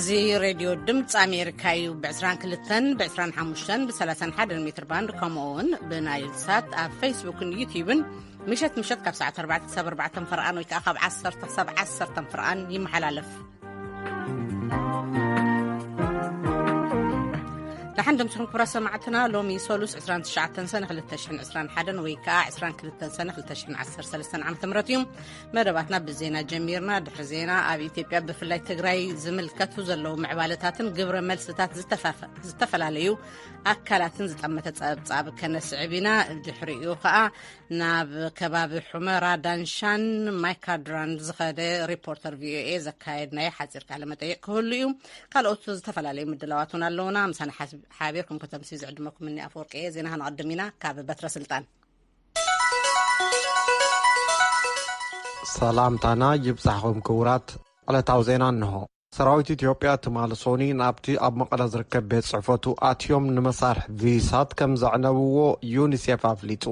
እዚ ሬድዮ ድምፂ ኣሜሪካ እዩ። ብ22፣ ብ25፣ ብ31 ሜትር ባንድ፣ ከምኡ እውን ብናይል ሳት ኣብ ፌስቡክን ዩቲዩብን ምሸት ምሸት ካብ ሰዓት ኣርባዕተ ክሳብ ኣርባዕተ ፍርቓን ወይ ከዓ ካብ ዓሰርተ ክሳብ ዓሰርተ ፍርቓን ይመሓላለፍ። ደሓን ደምስኹም ክቡራት ሰማዕትና። ሎሚ ሰሉስ ዕስራን ትሽዓተን ሰነ ክልተ ሽሕን ዕስራን ሓደን ወይ ከዓ ዕስራን ክልተን ሰነ ክልተ ሽሕን ዓሰርተ ሰለስተን ዓመተ ምህረት እዩ። መደባትና ብዜና ጀሚርና። ድሕሪ ዜና ኣብ ኢትዮጵያ ብፍላይ ትግራይ ዝምልከቱ ዘለዉ ምዕባለታትን ግብረ መልስታት ዝተፋፈ-፣ ዝተፈላለዩ ኣካላትን ዝጠመተ ጸብጻብ ከነስዕብ ኢና። ድሕሪኡ ከዓ ናብ ከባቢ ሑመራ፣ ዳንሻን ማይካድራን ዝኸደ ሪፖርተር ቪኦኤ ዘካየድናዮ ሓፂር ቃለ መጠይቅ ክህሉ እዩ። ካልኦት ዝተፈላለዩ ምድላዋት እውን ኣለውና። ምሳና ሓስ-፣ ሓቢርኩም ከተምስዩ ዝዕድመኩም እኒ ኣፈወርቂ እየ። ዜና ክንቐድም ኢና። ካብ በትረ ስልጣን ሰላምታና ይብጻሕኹም ክቡራት። ዕለታዊ ዜና እንሆ። ሰራዊት ኢትዮጵያ ትማሊ ሶኒ ናብቲ ኣብ መቐለ ዝርከብ ቤት ጽሕፈቱ ኣትዮም ንመሳርሒ ቪሳት ከም ዘዕነብዎ ዩኒሴፍ ኣፍሊጡ።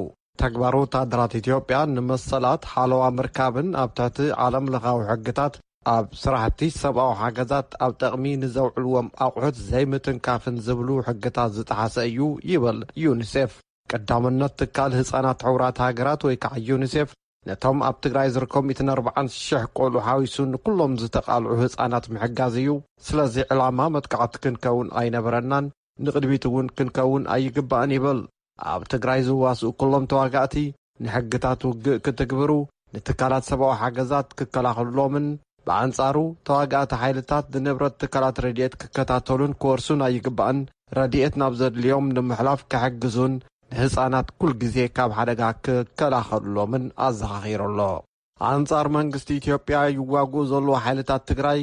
ተግባር ወታደራት ኢትዮጵያ ንመሰላት ሓለዋ ምርካብን ኣብ ትሕቲ ዓለም ለኻዊ ሕግታት ኣብ ስራሕቲ ሰብኣዊ ሓገዛት ኣብ ጠቕሚ ንዘውዕልዎም ኣቑሑት ዘይምትንካፍን ዝብሉ ሕግታት ዝጠሓሰ እዩ ይብል ዩኒሴፍ። ቀዳምነት ትካል ህፃናት ሕቡራት ሃገራት ወይ ከዓ ዩኒሴፍ ነቶም ኣብ ትግራይ ዝርከቡ ሚእትን ኣርባዓን ሽሕ ቆልዑ ሓዊሱ ንኩሎም ዝተቓልዑ ህፃናት ምሕጋዝ እዩ። ስለዚ ዕላማ መጥቃዕቲ ክንከውን ኣይነበረናን፣ ንቕድሚት እውን ክንከውን ኣይግባእን ይብል። ኣብ ትግራይ ዝዋስኡ ኩሎም ተዋጋእቲ ንሕግታት ውግእ ክትግብሩ፣ ንትካላት ሰብኣዊ ሓገዛት ክከላኸሉሎምን ብኣንጻሩ ተዋጋእቲ ሓይልታት ንንብረት ትካላት ረድኤት ክከታተሉን ክወርሱን ኣይግባእን። ረድኤት ናብ ዘድልዮም ንምሕላፍ ክሕግዙን ንህፃናት ኩል ግዜ ካብ ሓደጋ ክከላኸሉሎምን ኣዘኻኺሩ ኣሎ። ኣንጻር መንግስቲ ኢትዮጵያ ይዋግኡ ዘለዉ ሓይልታት ትግራይ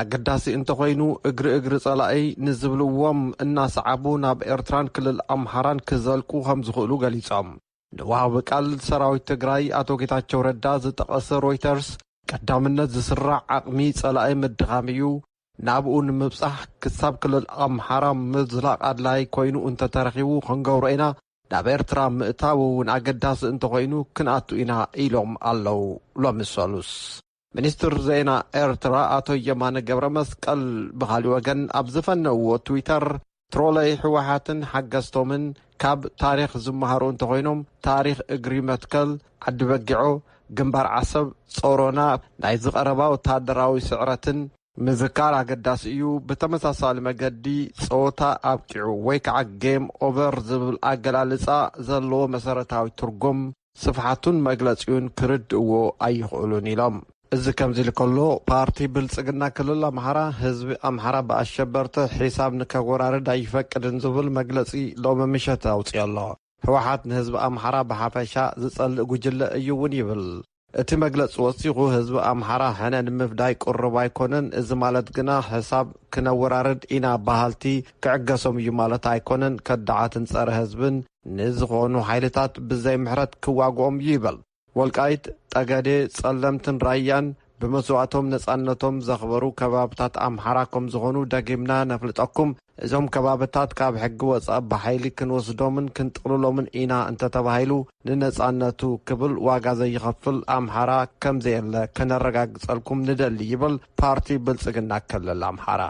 ኣገዳሲ እንተኾይኑ እግሪ እግሪ ጸላኢ ንዝብልዎም እናሰዓቡ ናብ ኤርትራን ክልል ኣምሓራን ክዘልቁ ከም ዝኽእሉ ገሊጾም። ንወሃቢ ቃል ሰራዊት ትግራይ ኣቶ ጌታቸው ረዳ ዝጠቐሰ ሮይተርስ ቀዳምነት ዝስራዕ ዓቕሚ ጸላኢ ምድኻም እዩ። ናብኡ ንምብጻሕ ክሳብ ክልል ኣምሓራ ምዝላቕ ኣድላይ ኮይኑ እንተተረኺቡ ክንገብሮ ኢና። ናብ ኤርትራ ምእታው እውን ኣገዳሲ እንተኾይኑ ክንኣቱ ኢና ኢሎም ኣለዉ። ሎሚ ሰሉስ ሚኒስትር ዜና ኤርትራ ኣቶ የማነ ገብረ መስቀል ብኻሊእ ወገን ኣብ ዝፈነውዎ ትዊተር ትሮለይ ህወሓትን ሓገዝቶምን ካብ ታሪኽ ዝመሃሩ እንተኾይኖም ታሪኽ እግሪ መትከል፣ ዓዲ በጊዖ፣ ግንባር ዓሰብ፣ ጾሮና ናይ ዝቐረባ ወታደራዊ ስዕረትን ምዝካር ኣገዳሲ እዩ። ብተመሳሳሊ መገዲ ጸወታ ኣብቂዑ ወይ ከዓ ጌም ኦቨር ዝብል ኣገላልጻ ዘለዎ መሰረታዊ ትርጉም ስፍሓቱን መግለጺኡን ክርድእዎ ኣይኽእሉን ኢሎም። እዚ ከምዚ ኢሉ ከሎ ፓርቲ ብልጽግና ክልል ኣምሓራ ህዝቢ ኣምሓራ ብኣሸበርቲ ሒሳብ ንከወራርድ ኣይፈቅድን ዝብል መግለጺ ሎሚ ምሸት ኣውፅዮ ኣሎ። ህወሓት ንህዝቢ ኣምሓራ ብሓፈሻ ዝጸልእ ጉጅለ እዩ እውን ይብል። እቲ መግለጺ ወሲኹ ህዝቢ ኣምሓራ ሕነ ንምፍዳይ ቅሩብ ኣይኮነን። እዚ ማለት ግና ሕሳብ ክነወራርድ ኢና በሃልቲ ክዕገሶም እዩ ማለት ኣይኮነን። ከዳዓትን ጸረ ህዝብን ንዝኾኑ ሓይልታት ብዘይ ምሕረት ክዋግኦም እዩ ይብል። ወልቃይት፣ ጠገዴ፣ ጸለምትን ራያን ብመስዋእቶም ነጻነቶም ዘኽበሩ ከባብታት ኣምሓራ ከም ዝኾኑ ደጊምና ነፍልጠኩም። እዞም ከባብታት ካብ ሕጊ ወጻኢ ብሓይሊ ክንወስዶምን ክንጥቕልሎምን ኢና እንተተባሂሉ ንነጻነቱ ክብል ዋጋ ዘይኸፍል ኣምሓራ ከም ዘየለ ከነረጋግጸልኩም ንደሊ ይብል ፓርቲ ብልጽግና ክልል ኣምሓራ።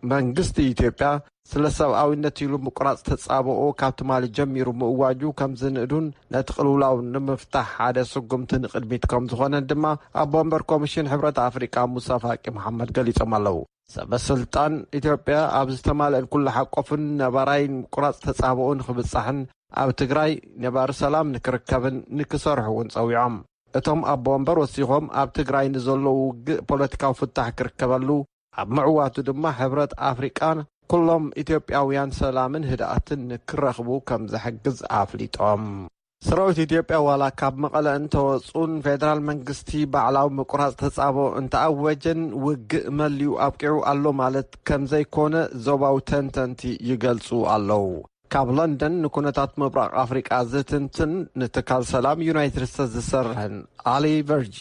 መንግስቲ ኢትዮጵያ ስለ ሰብኣዊነት ኢሉ ምቁራጽ ተጻብኦ ካብ ትማሊ ጀሚሩ ምእዋጁ ከም ዝንእዱን ነቲ ቅልውላው ንምፍታሕ ሓደ ስጉምቲ ንቕድሚት ከም ዝኾነን ድማ ኣቦ ወንበር ኮሚሽን ሕብረት ኣፍሪቃ ሙሳ ፋቂ መሓመድ ገሊጾም ኣለዉ። ሰበ ስልጣን ኢትዮጵያ ኣብ ዝተማልአን ኩሉ ሓቆፍን ነባራይን ምቁራጽ ተጻብኦ ንኽብጻሕን ኣብ ትግራይ ነባሪ ሰላም ንክርከብን ንክሰርሑ እውን ጸዊዖም። እቶም ኣቦ ወንበር ወሲኾም ኣብ ትግራይ ንዘለዉ ውግእ ፖለቲካዊ ፍታሕ ክርከበሉ ኣብ ምዕዋቱ ድማ ሕብረት ኣፍሪቃን ኩሎም ኢትዮጵያውያን ሰላምን ህድኣትን ንክረኽቡ ከም ዝሕግዝ ኣፍሊጦም። ሰራዊት ኢትዮጵያ ዋላ ካብ መቐለ እንተወፁን ፌደራል መንግስቲ ባዕላዊ ምቁራፅ ተፃብኦ እንተኣወጀን ውግእ መሊኡ ኣብቂዑ ኣሎ ማለት ከም ዘይኮነ ዞባዊ ተንተንቲ ይገልፁ ኣለዉ። ካብ ለንደን ንኩነታት ምብራቕ ኣፍሪቃ ዝትንትን ንትካል ሰላም ዩናይትድ ስቴትስ ዝሰርሕን ኣሊ ቨርጂ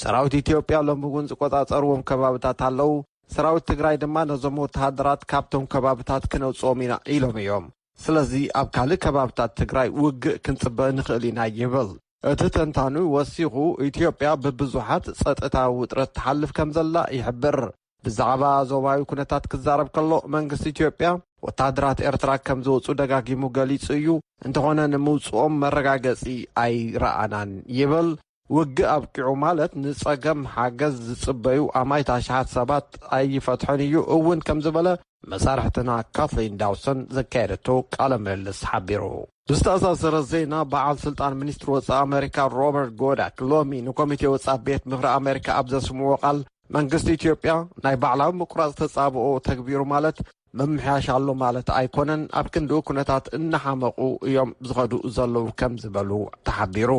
ሰራዊት ኢትዮጵያ ሎሚ እውን ዝቆጻጸርዎም ከባብታት ኣለዉ። ሰራዊት ትግራይ ድማ ነዞም ወተሃደራት ካብቶም ከባብታት ክነውፅኦም ኢና ኢሎም እዮም። ስለዚ ኣብ ካልእ ከባብታት ትግራይ ውግእ ክንጽበ ንኽእል ኢና ይብል። እቲ ተንታኑ ወሲኹ ኢትዮጵያ ብብዙሓት ጸጥታዊ ውጥረት ትሓልፍ ከም ዘላ ይሕብር። ብዛዕባ ዞባዊ ኩነታት ክዛረብ ከሎ፣ መንግስቲ ኢትዮጵያ ወተሃደራት ኤርትራ ከም ዝወጹ ደጋጊሙ ገሊጹ እዩ። እንተኾነ ንምውጽኦም መረጋገጺ ኣይረኣናን ይብል። ውግእ ኣብቂዑ ማለት ንጸገም ሓገዝ ዝጽበዩ ኣማኢት ኣሽሓት ሰባት ኣይፈትሖን እዩ እውን ከም ዝበለ መሳርሕትና ካትሊን ዳውሰን ዘካየደቶ ቃለ ምልልስ ሓቢሩ። ብዝተኣሳሰረ ዜና፣ በዓል ስልጣን ሚኒስትሪ ወጻኢ ኣሜሪካ ሮበርት ጎዳክ ሎሚ ንኮሚቴ ወጻኢ ቤት ምኽሪ ኣሜሪካ ኣብ ዘስምዎ ቃል፣ መንግስቲ ኢትዮጵያ ናይ ባዕላዊ ምቁራጽ ተጻብኦ ተግቢሩ ማለት ምምሕያሽ ኣሎ ማለት ኣይኮነን፣ ኣብ ክንድኡ ኩነታት እናሓመቑ እዮም ዝኸዱ ዘለዉ ከም ዝበሉ ተሓቢሩ።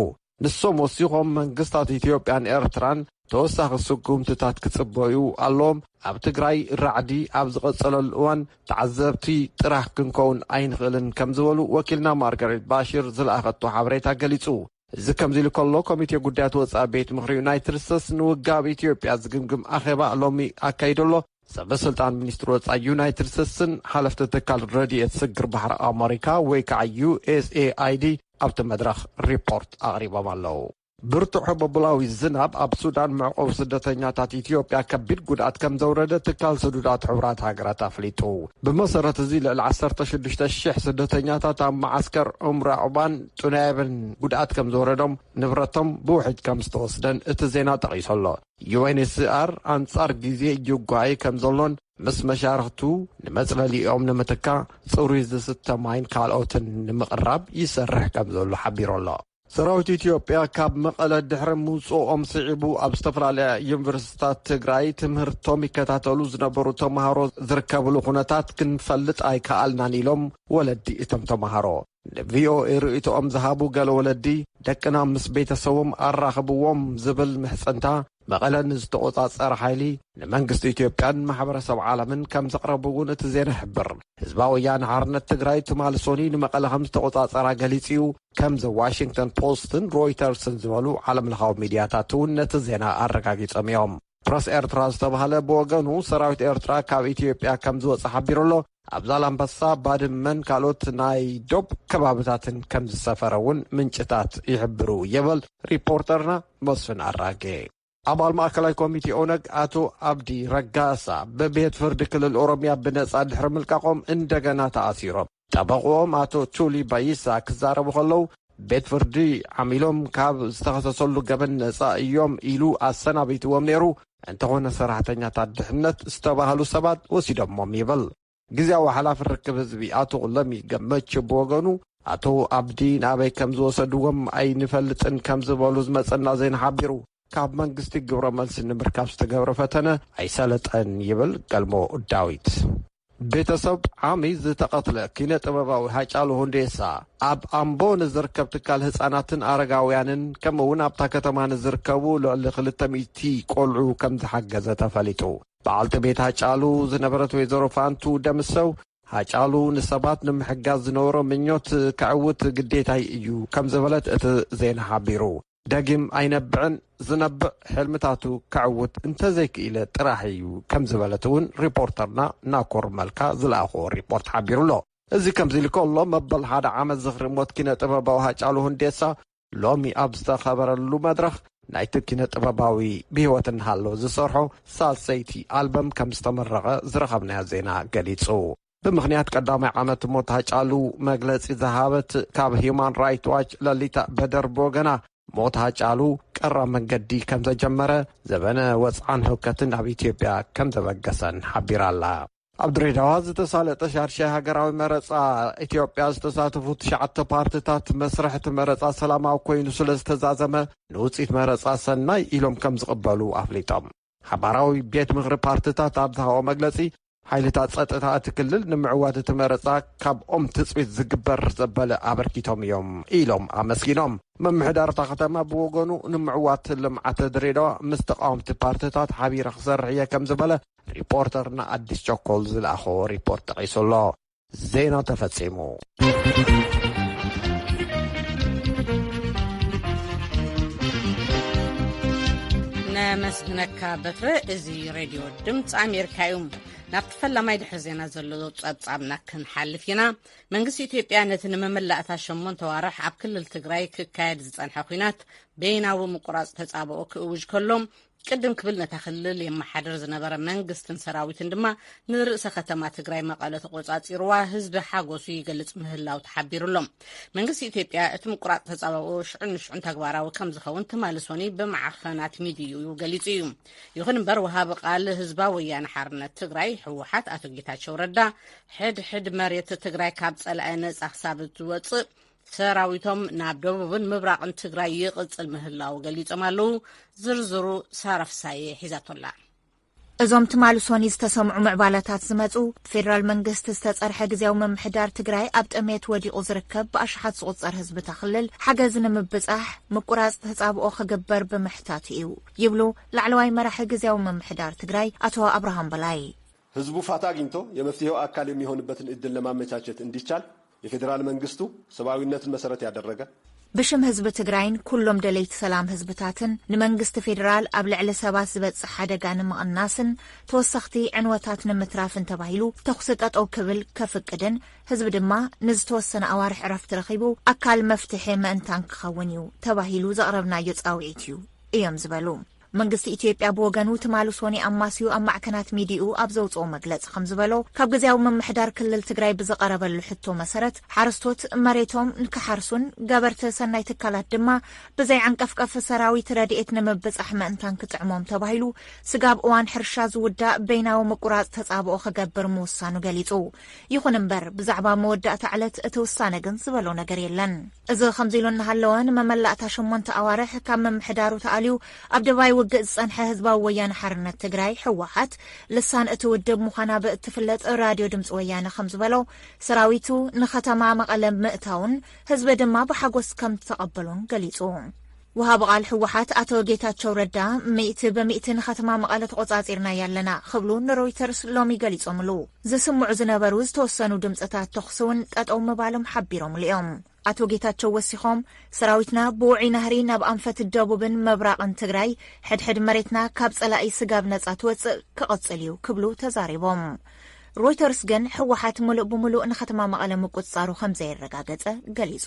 ንሶም ወሲኾም መንግስታት ኢትዮጵያን ኤርትራን ተወሳኺ ስጉምትታት ክጽበዩ ኣለዎም። ኣብ ትግራይ ራዕዲ ኣብ ዝቐጸለሉ እዋን ተዓዘብቲ ጥራሕ ክንከውን ኣይንኽእልን ከም ዝበሉ ወኪልና ማርጋሬት ባሽር ዝለኣኸቶ ሓበሬታ ገሊጹ። እዚ ከምዚ ኢሉ ከሎ፣ ኮሚቴ ጉዳያት ወጻኢ ቤት ምኽሪ ዩናይትድ ስቴትስ ንውግእ ኣብ ኢትዮጵያ ዝግምግም ኣኼባ ሎሚ ኣካይዱ ኣሎ። ሰበ ስልጣን ሚኒስትሪ ወጻኢ ዩናይትድ ስቴትስን ሓለፍቲ ትካል ረድኤት ስግር ባሕሪ ኣመሪካ ወይ ከዓ ዩ ኤስ ኤ ኣይ ዲ ኣብቲ መድረኽ ሪፖርት ኣቕሪቦም ኣለዉ። ብርቱዕ ህቦብላዊ ዝናብ ኣብ ሱዳን መዕቆቢ ስደተኛታት ኢትዮጵያ ከቢድ ጉድኣት ከም ዘውረደ ትካል ስዱዳት ሕቡራት ሃገራት ኣፍሊጡ። ብመሰረት እዚ፣ ልዕሊ ዓሰርተ ሽዱሽተ ሽሕ ስደተኛታት ኣብ መዓስከር ዑምራ ዑባን ጡናይብን ጉድኣት ከም ዘውረዶም፣ ንብረቶም ብውሕጅ ከም ዝተወስደን እቲ ዜና ጠቒሱ ኣሎ። ዩ ኤን ኤች ሲ ኣር ኣንጻር ግዜ ይጓየ ከም ዘሎን፣ ምስ መሻርኽቱ ንመጽለሊኦም ንምትካእ ጽሩይ ዝስተ ማይን ካልኦትን ንምቕራብ ይሰርሕ ከም ዘሎ ሓቢሩ ኣሎ። ሰራዊት ኢትዮጵያ ካብ መቐለ ድሕሪ ምውጽኦም ስዒቡ፣ ኣብ ዝተፈላለያ ዩኒቨርሲቲታት ትግራይ ትምህርቶም ይከታተሉ ዝነበሩ ተምሃሮ ዝርከብሉ ኩነታት ክንፈልጥ ኣይከኣልናን ኢሎም ወለዲ እቶም ተምሃሮ። ንቪኦኤ ርእይቶኦም ዝሃቡ ገለ ወለዲ፣ ደቅና ምስ ቤተሰቦም ኣራኽብዎም ዝብል ምሕጽንታ፣ መቐለ ንዝተቖጻጸረ ሓይሊ፣ ንመንግስቲ ኢትዮጵያን ማሕበረሰብ ዓለምን ከም ዘቕረቡ እውን እቲ ዜና ይሕብር። ህዝባዊ ወያነ ሓርነት ትግራይ ትማሊ ሶኒ ንመቐለ ከም ዝተቖጻጸራ ገሊጹ እዩ። ከም ዘ ዋሽንግተን ፖስትን ሮይተርስን ዝበሉ ዓለምለኻዊ ሚድያታት እውን ነቲ ዜና ኣረጋጊጾም እዮም። ፕረስ ኤርትራ ዝተባህለ ብወገኑ፣ ሰራዊት ኤርትራ ካብ ኢትዮጵያ ከም ዝወጸ ሓቢሩ ኣሎ። ኣብ ዛላምበሳ፣ ባድመን ካልኦት ናይ ዶብ ከባብታትን ከም ዝሰፈረ እውን ምንጭታት ይሕብሩ ይብል ሪፖርተርና መስፍን ኣራጌ። ኣባል ማእከላይ ኮሚቴ ኦነግ ኣቶ ኣብዲ ረጋሳ፣ ብቤት ፍርዲ ክልል ኦሮምያ ብነጻ ድሕሪ ምልቃቖም እንደገና ተኣሲሮም። ጠበቕኦም ኣቶ ቹሊ ባይሳ ክዛረቡ ከለዉ፣ ቤት ፍርዲ ዓሚሎም ካብ ዝተኸሰሰሉ ገበን ነጻ እዮም ኢሉ ኣሰናቢትዎም ነይሩ። እንተኾነ፣ ሰራሕተኛታት ድሕነት ዝተባህሉ ሰባት ወሲዶሞም ይብል። ግዝያዊ ሓላፊ ርክብ ህዝቢ ኣቶ ለሚ ገመቹ ብወገኑ፣ ኣቶ ኣብዲ ናበይ ከም ዝወሰድዎም ኣይንፈልጥን ከም ዝበሉ ዝመጸና ዜና ሓቢሩ። ካብ መንግስቲ ግብረ መልሲ ንምርካብ ዝተገብረ ፈተነ ኣይሰለጠን ይብል ገልሞ ዳዊት። ቤተሰብ ዓሚ ዝተቐትለ ኪነ ጥበባዊ ሃጫሉ ሁንዴሳ፣ ኣብ ኣምቦ ንዝርከብ ትካል ህጻናትን ኣረጋውያንን፣ ከምኡ እውን ኣብታ ከተማ ንዝርከቡ ልዕሊ ክልተ ሚእቲ ቆልዑ ከም ዝሓገዘ ተፈሊጡ። በዓልቲ ቤት ሃጫሉ ዝነበረት ወይዘሮ ፋንቱ ደምሰው፣ ሃጫሉ ንሰባት ንምሕጋዝ ዝነበሮ ምኞት ከዕውት ግዴታይ እዩ ከም ዝበለት እቲ ዜና ሓቢሩ። ደጊም ኣይነብዕን፣ ዝነብዕ ሕልምታቱ ከዕውት እንተዘይክኢለ ጥራሕ እዩ ከም ዝበለት እውን ሪፖርተርና ናኮር መልካ ዝለኣኽዎ ሪፖርት ሓቢሩ ኣሎ። እዚ ከምዚ ኢሉ ከሎ፣ መበል ሓደ ዓመት ዝኽሪ ሞት ኪነ ጥበባዊ ሃጫሉ ሁንዴሳ ሎሚ ኣብ ዝተኸበረሉ መድረኽ፣ ናይቲ ኪነ ጥበባዊ ብህይወት እናሃለወ ዝሰርሖ ሳልሰይቲ ኣልበም ከም ዝተመረቐ ዝረኸብናዮ ዜና ገሊጹ። ብምኽንያት ቀዳማይ ዓመት ሞት ሃጫሉ መግለጺ ዝሃበት ካብ ሂዩማን ራይት ዋች ለሊታ በደር ብወገና፣ ሞት ሃጫሉ ቀራብ መንገዲ ከም ዘጀመረ፣ ዘበነ ወጽዓን ህውከትን ኣብ ኢትዮጵያ ከም ዘበገሰን ሓቢራ ኣላ። ኣብ ድሬዳዋ ዝተሳለጠ ሻድሻይ ሃገራዊ መረጻ ኢትዮጵያ ዝተሳተፉ ትሽዓተ ፓርትታት፣ መስርሕ እቲ መረጻ ሰላማዊ ኮይኑ ስለ ዝተዛዘመ፣ ንውጽኢት መረጻ ሰናይ ኢሎም ከም ዝቕበሉ ኣፍሊጦም። ሓባራዊ ቤት ምኽሪ ፓርትታት ኣብ ዝሃቦ መግለጺ፣ ሓይልታት ጸጥታ እቲ ክልል ንምዕዋት እቲ መረጻ ካብኦም ትጽቢት ዝግበር ዘበለ ኣበርኪቶም እዮም ኢሎም ኣመስጊኖም። ምምሕዳር እታ ከተማ ብወገኑ፣ ንምዕዋት ልምዓት ድሬዳዋ ምስ ተቃወምቲ ፓርትታት ሓቢረ ክሰርሕ እየ ከም ዝበለ ሪፖርተርና ኣዲስ ቸኮል ዝለኣኾ ሪፖርት ጠቒሱ ኣሎ። ዜና ተፈጺሙ። ነመስግነካ በትረ። እዚ ሬድዮ ድምፂ ኣሜሪካ እዩ። ናብቲ ፈላማይ ድሕሪ ዜና ዘሎ ጸብጻብና ክንሓልፍ ኢና። መንግስቲ ኢትዮጵያ ነቲ ንምምላእታ ሸሞንተ ዋርሕ ኣብ ክልል ትግራይ ክካየድ ዝጸንሐ ኲናት በይናዊ ምቁራጽ ተጻብኦ ክእውጅ ከሎ፣ ቅድም ክብል ነታ ክልል የመሓድር ዝነበረ መንግስትን ሰራዊትን ድማ ንርእሰ ከተማ ትግራይ መቐለ ተቖጻጺርዋ ህዝቢ ሓጎሱ ይገልጽ ምህላው ተሓቢሩ ኣሎ። መንግስቲ ኢትዮጵያ እቲ ምቁራጽ ተጻብኦ ሽዑን ንሽዑን ተግባራዊ ከም ዝኸውን ትማሊ ሶኒ ብማዕኸናት ሚድዩ ገሊጹ እዩ። ይኹን እምበር ወሃቢ ቃል ህዝባዊ ወያነ ሓርነት ትግራይ ህወሓት ኣቶ ጌታቸው ረዳ ሕድ ሕድ መሬት ትግራይ ካብ ጸላኢ ነጻ ክሳብ ዝወጽእ ሰራዊቶም ናብ ደቡብን ምብራቕን ትግራይ ይቕጽል ምህላው ገሊጾም ኣለዉ። ዝርዝሩ ሳራ ፍሳየ ሒዛቶላ። እዞም ትማሊ ሶኒ ዝተሰምዑ ምዕባለታት ዝመጹ፣ ብፌደራል መንግስቲ ዝተጸርሐ ግዜያዊ ምምሕዳር ትግራይ ኣብ ጥሜት ወዲቑ ዝርከብ ብኣሽሓት ዝቑጸር ህዝቢ እታ ክልል ሓገዝ ንምብጻሕ ምቁራጽ ተጻብኦ ክግበር ብምሕታት እዩ ይብሉ ላዕለዋይ መራሒ ግዜያዊ ምምሕዳር ትግራይ ኣቶ ኣብርሃም በላይ። ህዝቡ ፋታ ኣግኝቶ የመፍትሄው አካል የሚሆንበትን እድል ለማመቻቸት እንዲቻል የፌዴራል መንግስቱ ሰብአዊነትን መሰረት ያደረገ ብሽም ህዝቢ ትግራይን ኩሎም ደለይቲ ሰላም ህዝብታትን ንመንግስቲ ፌዴራል ኣብ ልዕሊ ሰባት ዝበጽሕ ሓደጋ ንምቕናስን ተወሰኽቲ ዕንወታት ንምትራፍን ተባሂሉ ተኹሲ ጠጠው ክብል ከፍቅድን ህዝቢ ድማ ንዝተወሰነ ኣዋርሕ ዕረፍቲ ረኺቡ ኣካል መፍትሒ ምእንታን ክኸውን እዩ ተባሂሉ ዘቕረብናዮ ጻውዒት እዩ እዮም ዝበሉ። መንግስቲ ኢትዮጵያ ብወገኑ ትማሊ ሶኒ ኣማስዩ ኣብ ማዕከናት ሚዲኡ ኣብ ዘውፅኦ መግለፂ ከም ዝበሎ ካብ ግዜያዊ ምምሕዳር ክልል ትግራይ ብዝቐረበሉ ሕቶ መሰረት ሓረስቶት መሬቶም ንክሓርሱን ገበርቲ ሰናይ ትካላት ድማ ብዘይ ዓንቀፍቀፍ ሰራዊት ረድኤት ንምብፃሕ ምእንታን ክጥዕሞም ተባሂሉ ስጋብ እዋን ሕርሻ ዝውዳእ በይናዊ ምቁራፅ ተፃብኦ ክገብር ምውሳኑ ገሊፁ። ይኹን እምበር ብዛዕባ መወዳእታ ዕለት እቲ ውሳነ ግን ዝበሎ ነገር የለን። እዚ ከምዚ ኢሉ እናሃለወ ንመመላእታ ሸሞንተ ኣዋርሕ ካብ ምምሕዳሩ ተኣልዩ ኣብ ደባይ ውግእ ዝጸንሐ ህዝባዊ ወያነ ሓርነት ትግራይ ህወሓት ልሳን እቲ ውድብ ምዃና ብእትፍለጥ ራድዮ ድምፂ ወያነ ከም ዝበሎ ሰራዊቱ ንኸተማ መቐለ ምእታውን ህዝቢ ድማ ብሓጎስ ከም ዝተቐበሎን ገሊጹ። ወሃቢ ቃል ህወሓት ኣቶ ጌታቸው ረዳ ሚእቲ በሚእቲ ንኸተማ መቐለ ተቆጻጺርናያ ኣለና ክብሉ ንሮይተርስ ሎሚ ገሊጾምሉ። ዝስምዑ ዝነበሩ ዝተወሰኑ ድምፅታት ተኹሲ እውን ጠጠው ምባሎም ሓቢሮምሉ እዮም። ኣቶ ጌታቸው ወሲኾም ሰራዊትና ብውዑይ ናህሪ ናብ ኣንፈት ደቡብን ምብራቕን ትግራይ ሕድሕድ መሬትና ካብ ጸላኢ ስጋብ ነጻ ትወጽእ ክቕጽል እዩ ክብሉ ተዛሪቦም። ሮይተርስ ግን ህወሓት ምሉእ ብምሉእ ንከተማ መቐለ ምቁጽጻሩ ከም ዘየረጋገጸ ገሊጹ።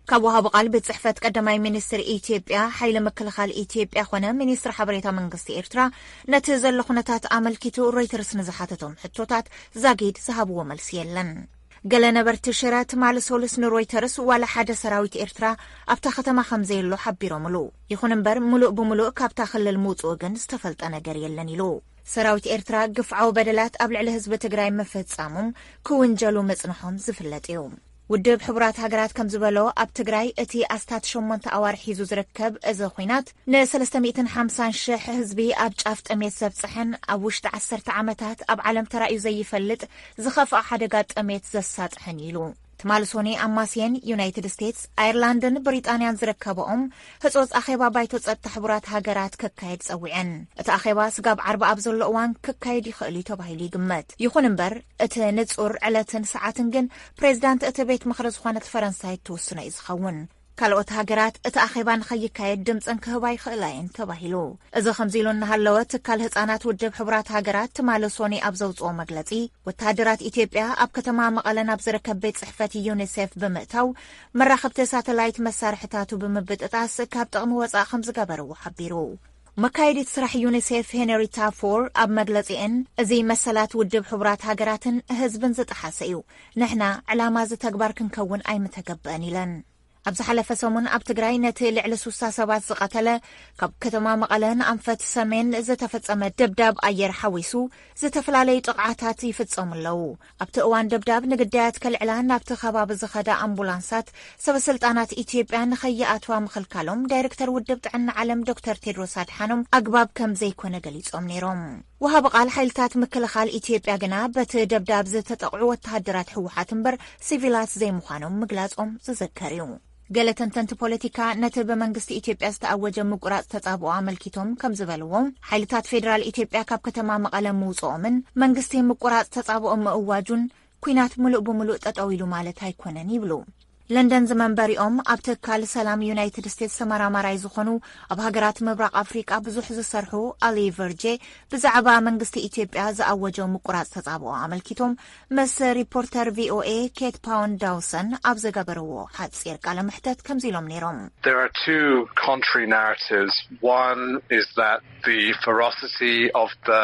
ካብ ወሃቢ ቃል ቤት ጽሕፈት ቀዳማይ ሚኒስትር ኢትዮጵያ ሓይሊ ምክልኻል ኢትዮጵያ ኾነ ሚኒስትር ሓበሬታ መንግስቲ ኤርትራ ነቲ ዘሎ ኩነታት ኣመልኪቱ ሮይተርስ ንዝሓተቶም ሕቶታት ዛጊድ ዝሃብዎ መልሲ የለን። ገለ ነበርቲ ሽረ ትማሊ ሰሉስ ንሮይተርስ ዋላ ሓደ ሰራዊት ኤርትራ ኣብታ ከተማ ከም ዘየሎ ሓቢሮምሉ። ይኹን እምበር ምሉእ ብምሉእ ካብታ ክልል ምውፅኡ ግን ዝተፈልጠ ነገር የለን ኢሉ። ሰራዊት ኤርትራ ግፍዓዊ በደላት ኣብ ልዕሊ ህዝቢ ትግራይ ምፍጻሞም ክውንጀሉ ምጽንሖም ዝፍለጥ እዩ። ውድብ ሕቡራት ሃገራት ከም ዝበሎ ኣብ ትግራይ እቲ ኣስታት ሸሞንተ ኣዋርሕ ሒዙ ዝርከብ እዚ ኹናት ን ሰለስተ ሚእትን ሓምሳን ሽሕ ህዝቢ ኣብ ጫፍ ጥሜት ዘብጽሐን ኣብ ውሽጢ ዓሰርተ ዓመታት ኣብ ዓለም ተራእዩ ዘይፈልጥ ዝኸፍኣ ሓደጋ ጥሜት ዘሳጥሐን እዩ ኢሉ። ትማሊ ሶኒ ኣማስየን ዩናይትድ ስቴትስ፣ ኣየርላንድን ብሪጣንያን ዝርከበኦም ህጹጽ ኣኼባ ባይቶ ጸጥታ ሕቡራት ሃገራት ክካየድ ጸዊዐን። እቲ ኣኼባ ስጋብ ዓርቢ ኣብ ዘሎ እዋን ክካየድ ይኽእል እዩ ተባሂሉ ይግመት። ይኹን እምበር እቲ ንጹር ዕለትን ሰዓትን ግን ፕሬዚዳንት እቲ ቤት ምኽሪ ዝኾነት ፈረንሳይ እትውስኖ እዩ ዝኸውን። ካልኦት ሃገራት እቲ ኣኼባ ንኸይካየድ ድምፀን ክህባ ይኽእላ እየን ተባሂሉ። እዚ ከምዚ ኢሉ እናሃለወ ትካል ህፃናት ውድብ ሕቡራት ሃገራት ትማሊ ሶኒ ኣብ ዘውፅኦ መግለፂ ወተሃደራት ኢትዮጵያ ኣብ ከተማ መቐለ ናብ ዝርከብ ቤት ፅሕፈት ዩኒሴፍ ብምእታው መራኸብቲ ሳተላይት መሳርሕታቱ ብምብጥጣስ ካብ ጥቕሚ ወፃእ ከም ዝገበርዎ ሓቢሩ። መካየዲት ስራሕ ዩኒሴፍ ሄነሪታ ፎር ኣብ መግለፂኤን እዚ መሰላት ውድብ ሕቡራት ሃገራትን ህዝብን ዝጠሓሰ እዩ። ንሕና ዕላማ እዚ ተግባር ክንከውን ኣይምተገበአን ኢለን። ኣብ ዝሓለፈ ሰሙን ኣብ ትግራይ ነቲ ልዕሊ ሱሳ ሰባት ዝቐተለ ካብ ከተማ መቐለ ንኣንፈት ሰሜን ዝተፈጸመ ደብዳብ ኣየር ሓዊሱ ዝተፈላለዩ ጥቕዓታት ይፍጸሙ ኣለዉ። ኣብቲ እዋን ደብዳብ ንግዳያት ከልዕላ ናብቲ ከባቢ ዝኸዳ ኣምቡላንሳት ሰበስልጣናት ኢትዮጵያ ንኸይኣትዋ ምኽልካሎም ዳይሬክተር ውድብ ጥዕና ዓለም ዶክተር ቴድሮስ ኣድሓኖም ኣግባብ ከም ዘይኮነ ገሊጾም ነይሮም። ወሃቢ ቃል ሓይልታት ምክልኻል ኢትዮጵያ ግና በቲ ደብዳብ ዝተጠቕዑ ወተሃደራት ህወሓት እምበር ሲቪላት ዘይምዃኖም ምግላጾም ዝዝከር እዩ። ገለ ተንተንቲ ፖለቲካ ነቲ ብመንግስቲ ኢትዮጵያ ዝተኣወጀ ምቁራጽ ተጻብኦ ኣመልኪቶም ከም ዝበልዎ፣ ሓይልታት ፌዴራል ኢትዮጵያ ካብ ከተማ መቐለ ምውጽኦምን መንግስቲ ምቁራጽ ተጻብኦ ምእዋጁን ኲናት ምሉእ ብምሉእ ጠጠው ኢሉ ማለት ኣይኮነን ይብሉ። ለንደን ዝመንበሪኦም ኣብ ትካል ሰላም ዩናይትድ ስቴትስ ተመራማራይ ዝኾኑ፣ ኣብ ሃገራት ምብራቕ ኣፍሪቃ ብዙሕ ዝሰርሑ ኣሊ ቨርጄ፣ ብዛዕባ መንግስቲ ኢትዮጵያ ዝኣወጀ ምቁራጽ ተጻብኦ ኣመልኪቶም ምስ ሪፖርተር ቪኦኤ ኬት ፓውን ዳውሰን ኣብ ዝገበርዎ ሓጺር ቃለ መሕተት ከምዚ ኢሎም ነይሮም። There are two contrary narratives. One is that the ferocity of the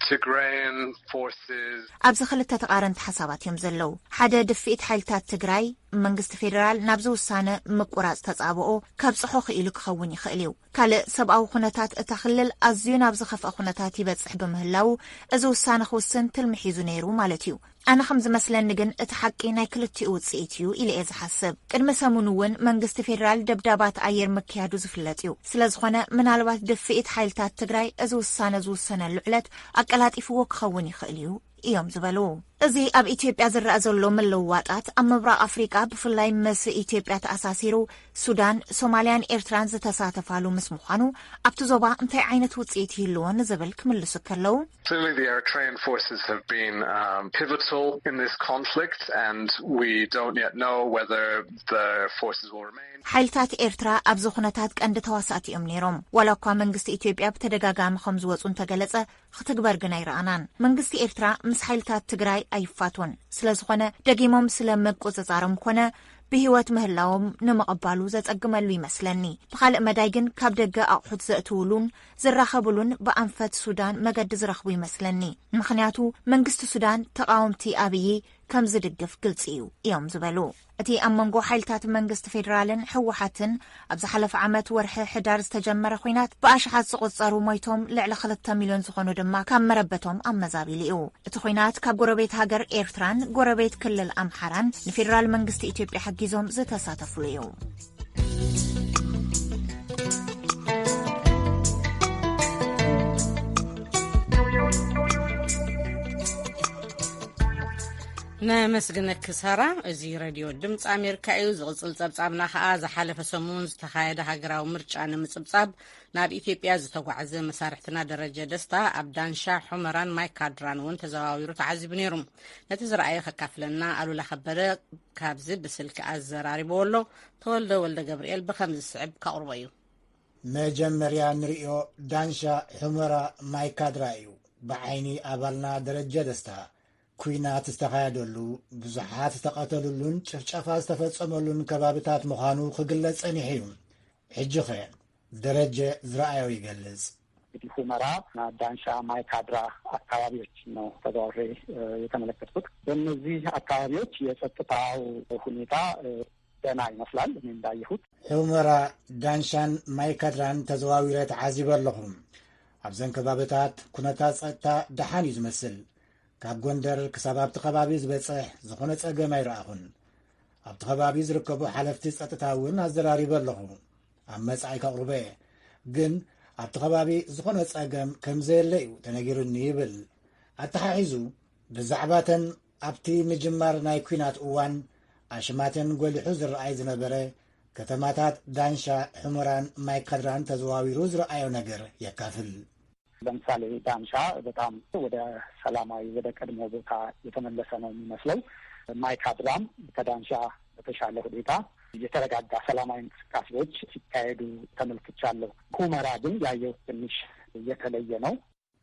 Tigrayan forces ኣብዚ ክልተ ተቓረንቲ ሓሳባት እዮም ዘለዉ። ሓደ፣ ድፍኢት ሓይልታት ትግራይ መንግስቲ ፌደራል ናብዚ ውሳነ ምቁራጽ ተጻብኦ ከብጽሖ ክኢሉ ክኸውን ይኽእል እዩ። ካልእ፣ ሰብኣዊ ኩነታት እታ ክልል ኣዝዩ ናብ ዝኸፍአ ኩነታት ይበጽሕ ብምህላዉ፣ እዚ ውሳነ ክውስን ትልሚ ሒዙ ነይሩ ማለት እዩ። ኣነ ከም ዝመስለኒ ግን እቲ ሓቂ ናይ ክልቲኡ ውጽኢት እዩ ኢለ እየ ዝሓስብ። ቅድሚ ሰሙን እውን መንግስቲ ፌደራል ደብዳባት ኣየር ምክያዱ ዝፍለጥ እዩ። ስለ ዝኾነ ምናልባት ድፍኢት ሓይልታት ትግራይ እዚ ውሳነ ዝውሰነሉ ዕለት ኣቀላጢፍዎ ክኸውን ይኽእል እዩ እዮም ዝበሉ። እዚ ኣብ ኢትዮጵያ ዝረኣ ዘሎ ምልውዋጣት ኣብ ምብራቕ ኣፍሪቃ ብፍላይ ምስ ኢትዮጵያ ተኣሳሲሩ ሱዳን፣ ሶማልያን ኤርትራን ዝተሳተፋሉ ምስ ምዃኑ ኣብቲ ዞባ እንታይ ዓይነት ውጽኢት ይህልዎ ንዝብል ክምልሱ ከለዉ Clearly, the Eritrean forces have been um, pivotal in this conflict, and we don't yet know whether the forces will remain. ሓይልታት ኤርትራ ኣብዚ ኩነታት ቀንዲ ተዋሳእቲ እዮም ነይሮም። ዋላ እኳ መንግስቲ ኢትዮጵያ ብተደጋጋሚ ከም ዝወፁ እንተገለጸ፣ ክትግበር ግን ኣይረኣናን። መንግስቲ ኤርትራ ምስ ሓይልታት ትግራይ ኣይፋትዎን። ስለ ዝኾነ ደጊሞም ስለ ምቁጽጻሮም ኮነ ብህይወት ምህላዎም ንምቕባሉ ዘጸግመሉ ይመስለኒ። ብኻልእ መዳይ ግን ካብ ደገ ኣቑሑት ዘእትውሉን ዝራኸብሉን ብኣንፈት ሱዳን መገዲ ዝረኽቡ ይመስለኒ። ምኽንያቱ መንግስቲ ሱዳን ተቓወምቲ ኣብዪ ከም ዝድግፍ ግልጺ እዩ እዮም ዝበሉ። እቲ ኣብ መንጎ ሓይልታት መንግስቲ ፌደራልን ህወሓትን ኣብ ዝሓለፈ ዓመት ወርሒ ሕዳር ዝተጀመረ ኹናት ብኣሽሓት ዝቑጸሩ ሞይቶም፣ ልዕሊ ክልተ ሚልዮን ዝኾኑ ድማ ካብ መረበቶም ኣመዛቢሉ እዩ። እቲ ኹናት ካብ ጎረቤት ሃገር ኤርትራን ጎረቤት ክልል ኣምሓራን ንፌደራል መንግስቲ ኢትዮጵያ ሓጊዞም ዝተሳተፍሉ እዩ። ነመስግነኪ ሳራ። እዚ ሬድዮ ድምፂ ኣሜሪካ እዩ። ዝቕፅል ፀብፃብና ከዓ ዝሓለፈ ሰሙን ዝተኻየደ ሃገራዊ ምርጫ ንምፅብፃብ ናብ ኢትዮጵያ ዝተጓዕዘ መሳርሕትና ደረጀ ደስታ ኣብ ዳንሻ፣ ሑመራን ማይካድራን እውን ተዘዋዊሩ ተዓዚቡ ነይሩ። ነቲ ዝረኣየ ከካፍለና ኣሉላ ከበደ ካብዚ ብስልኪ ኣዘራሪብዎ ኣሎ። ተወልደ ወልደ ገብርኤል ብከምዚ ዝስዕብ ከቕርቦ እዩ። መጀመርያ ንርእዮ ዳንሻ፣ ሑመራ፣ ማይካድራ እዩ። ብዓይኒ ኣባልና ደረጀ ደስታ፣ ኲናት ዝተኻየደሉ፣ ብዙሓት ዝተቐተሉሉን ጭፍጨፋ ዝተፈጸመሉን ከባብታት ምዃኑ ክግለጽ ጸኒሑ እዩ። ሕጂኸ ደረጀ ዝረኣዮ ይገልጽ። እንግዲህ ሁመራ እና ዳንሻ፣ ማይካድራ አካባቢዎች ነው ተዘዋውሬ የተመለከትኩት። በእነዚህ አካባቢዎች የጸጥታው ሁኔታ ደህና ይመስላል። እኔ እንዳየሁት። ሑመራ፣ ዳንሻን ማይካድራን ተዘዋዊረ ተዓዚበ ኣለኹ። ኣብዘን ከባብታት ኩነታት ጸጥታ ደሓን እዩ ዝመስል። ካብ ጎንደር ክሳብ ኣብቲ ከባቢ ዝበጽሕ ዝኾነ ጸገም ኣይረኣኹን። ኣብቲ ከባቢ ዝርከቡ ሓለፍቲ ጸጥታ እውን ኣዘራሪበ ኣለኹ። ኣብ መጻኢ ከቕርቦ እየ። ግን ኣብቲ ከባቢ ዝኾነ ጸገም ከም ዘየለ እዩ ተነጊሩኒ ይብል። ኣተሓሒዙ ብዛዕባተን ኣብቲ ምጅማር ናይ ኲናት እዋን ኣሽማተን ጎሊሑ ዝረኣይ ዝነበረ ከተማታት ዳንሻ፣ ሑመራን ማይካድራን ተዘዋዊሩ ዝረኣዮ ነገር የካፍል። ለምሳሌ ዳንሻ በጣም ወደ ሰላማዊ፣ ወደ ቀድሞ ቦታ የተመለሰ ነው የሚመስለው። ማይካድራም ከዳንሻ በተሻለ ሁኔታ የተረጋጋ ሰላማዊ እንቅስቃሴዎች ሲካሄዱ ተመልክቻለሁ። ሁመራ ግን ያየሁት ትንሽ የተለየ ነው።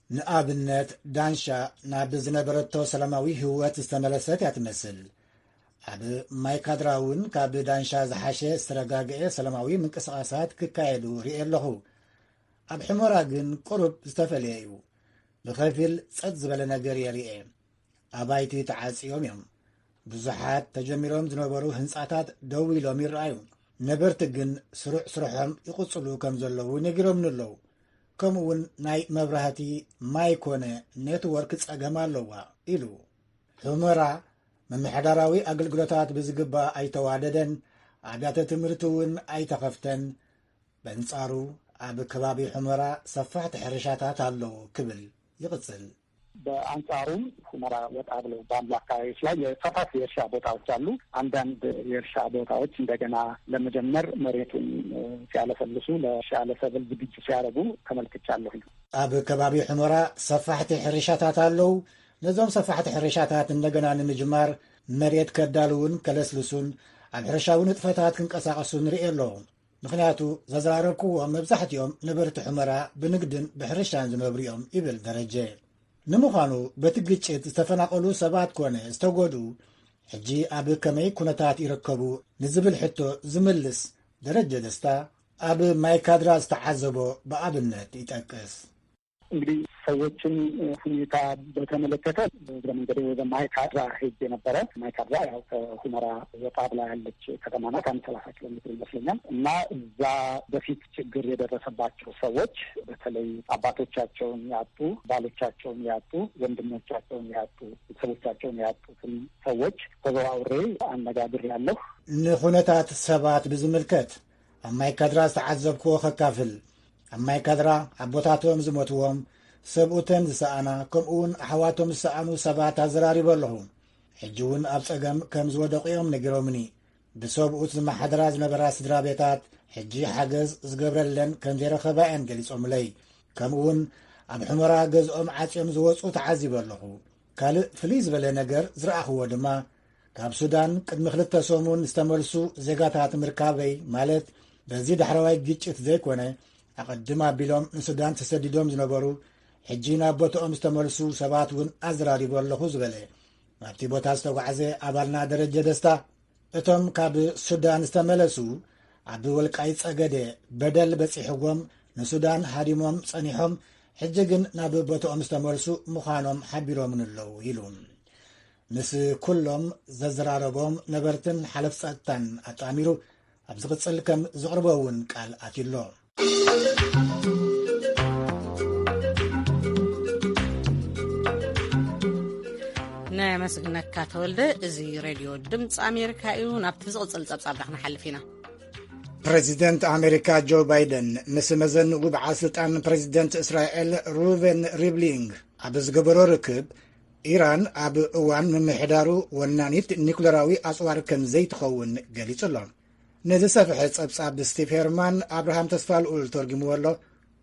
ንኣብነት ዳንሻ ናብ ዝነበረቶ ሰላማዊ ህይወት ዝተመለሰት እያ ትመስል። ኣብ ማይካድራ እውን ካብ ዳንሻ ዝሓሸ ዝተረጋግአ ሰላማዊ ምንቅስቓሳት ክካየዱ ርእየ ኣለኹ። ኣብ ሕመራ ግን ቁሩብ ዝተፈለየ እዩ። ብኸፊል ጸጥ ዝበለ ነገር የርእየ። ኣባይቲ ተዓጽዮም እዮም። ብዙሓት ተጀሚሮም ዝነበሩ ህንጻታት ደው ኢሎም ይረኣዩ። ነበርቲ ግን ስሩዕ ስርሖም ይቕጽሉ ከም ዘለዉ ነጊሮምኒ ኣለዉ። ከምኡ እውን ናይ መብራህቲ፣ ማይ ኮነ ኔትወርክ ጸገም ኣለዋ ኢሉ። ሑመራ ምምሕዳራዊ ኣገልግሎታት ብዝግባእ ኣይተዋደደን፣ ኣብያተ ትምህርቲ እውን ኣይተኸፍተን። በንጻሩ ኣብ ከባቢ ሑመራ ሰፋሕቲ ሕርሻታት ኣለዉ ክብል ይቕጽል። በአንጻሩም ሁመራ ወጣ ብለው ባሉ አካባቢዎች ላይ የሰፋፊ የእርሻ ቦታዎች አሉ። አንዳንድ የእርሻ ቦታዎች እንደገና ለመጀመር መሬቱን ሲያለሰልሱ፣ ለእርሻ ለሰብል ዝግጁ ሲያደርጉ ተመልክቻለሁ። ኣብ ከባቢ ሑመራ ሰፋሕቲ ሕርሻታት ኣለዉ። ነዞም ሰፋሕቲ ሕርሻታት እንደገና ንምጅማር መሬት ከዳልውን ከለስልሱን ኣብ ሕርሻዊ ንጥፈታት ክንቀሳቐሱ ንርኢ ኣለኹ። ምኽንያቱ ዘዘራረብክዎም መብዛሕትኦም ነበርቲ ሑመራ ብንግድን ብሕርሻን ዝነብሩ እዮም ይብል ደረጀ። ንምዃኑ በቲ ግጭት ዝተፈናቐሉ ሰባት ኮነ ዝተጎድኡ ሕጂ ኣብ ከመይ ኩነታት ይርከቡ ንዝብል ሕቶ ዝምልስ ደረጀ ደስታ ኣብ ማይካድራ ዝተዓዘቦ ብኣብነት ይጠቅስ። እንግዲህ ሰዎችን ሁኔታ በተመለከተ እግረ መንገዴ ወደ ማይካድራ ሄጄ ነበረ። ማይካድራ ያው ከሁመራ ወጣ ብላ ያለች ከተማ ናት። አንድ ሰላሳ ኪሎ ሜትር ይመስለኛል። እና እዛ በፊት ችግር የደረሰባቸው ሰዎች በተለይ አባቶቻቸውን ያጡ፣ ባሎቻቸውን ያጡ፣ ወንድሞቻቸውን ያጡ፣ ቤተሰቦቻቸውን ያጡትን ሰዎች ተዘዋውሬ አነጋግሬያለሁ። ንኹነታት ሰባት ብዝምልከት ኣብ ማይካድራ ዝተዓዘብክዎ ከካፍል። ኣብ ማይካድራ ኣቦታቶም ዝሞትዎም፣ ሰብኡተን ዝሰኣና፣ ከምኡውን ኣሕዋቶም ዝሰኣኑ ሰባት ኣዘራሪበ ኣለኹ። ሕጂ እውን ኣብ ጸገም ከም ዝወደቑ እዮም ነጊሮምኒ። ብሰብኡት ዝመሓደራ ዝነበራ ስድራ ቤታት ሕጂ ሓገዝ ዝገብረለን ከም ዘይረኸባ እየን ገሊጾምለይ። ከምኡውን ኣብ ሑመራ ገዝኦም ዓጽዮም ዝወጹ ተዓዚበ ኣለኹ። ካልእ ፍልይ ዝበለ ነገር ዝረኣኽዎ ድማ ካብ ሱዳን ቅድሚ ክልተ ሰሙን ዝተመልሱ ዜጋታት ምርካበይ፣ ማለት በዚ ዳሕረዋይ ግጭት ዘይኮነ ኣቐድም ኣቢሎም ንሱዳን ተሰዲዶም ዝነበሩ ሕጂ ናብ ቦታኦም ዝተመልሱ ሰባት እውን ኣዘራሪቡ ኣለኹ ዝበለ ኣብቲ ቦታ ዝተጓዕዘ ኣባልና ደረጀ ደስታ፣ እቶም ካብ ሱዳን ዝተመለሱ ኣብ ወልቃይ ጸገደ በደል በጺሕዎም ንሱዳን ሃዲሞም ጸኒሖም ሕጂ ግን ናብ ቦታኦም ዝተመልሱ ምዃኖም ሓቢሮምን ኣለዉ ኢሉ። ምስ ኩሎም ዘዘራረቦም ነበርትን ሓለፍ ጸጥታን ኣጣሚሩ ኣብ ዝቕጽል ከም ዘቕርቦ እውን ቃል ኣትዩሎ። ነመስግነካ ተወልደ። እዚ ሬድዮ ድምፂ ኣሜሪካ እዩ። ናብቲ ዝቕፅል ፀብፃብ ዳ ክንሓልፍ ኢና። ፕሬዚደንት ኣሜሪካ ጆ ባይደን ምስ መዘንኡ በዓል ስልጣን ፕሬዚደንት እስራኤል ሩቨን ሪቭሊንግ ኣብ ዝገበሮ ርክብ፣ ኢራን ኣብ እዋን ምምሕዳሩ ወናኒት ኒኩለራዊ ኣጽዋር ከም ዘይትኸውን ገሊጹ ኣሎ። ነዚ ሰፍሐ ጸብጻብ ስቲቭ ሄርማን ኣብርሃም ተስፋልኡል ተርጊምዎ ኣሎ።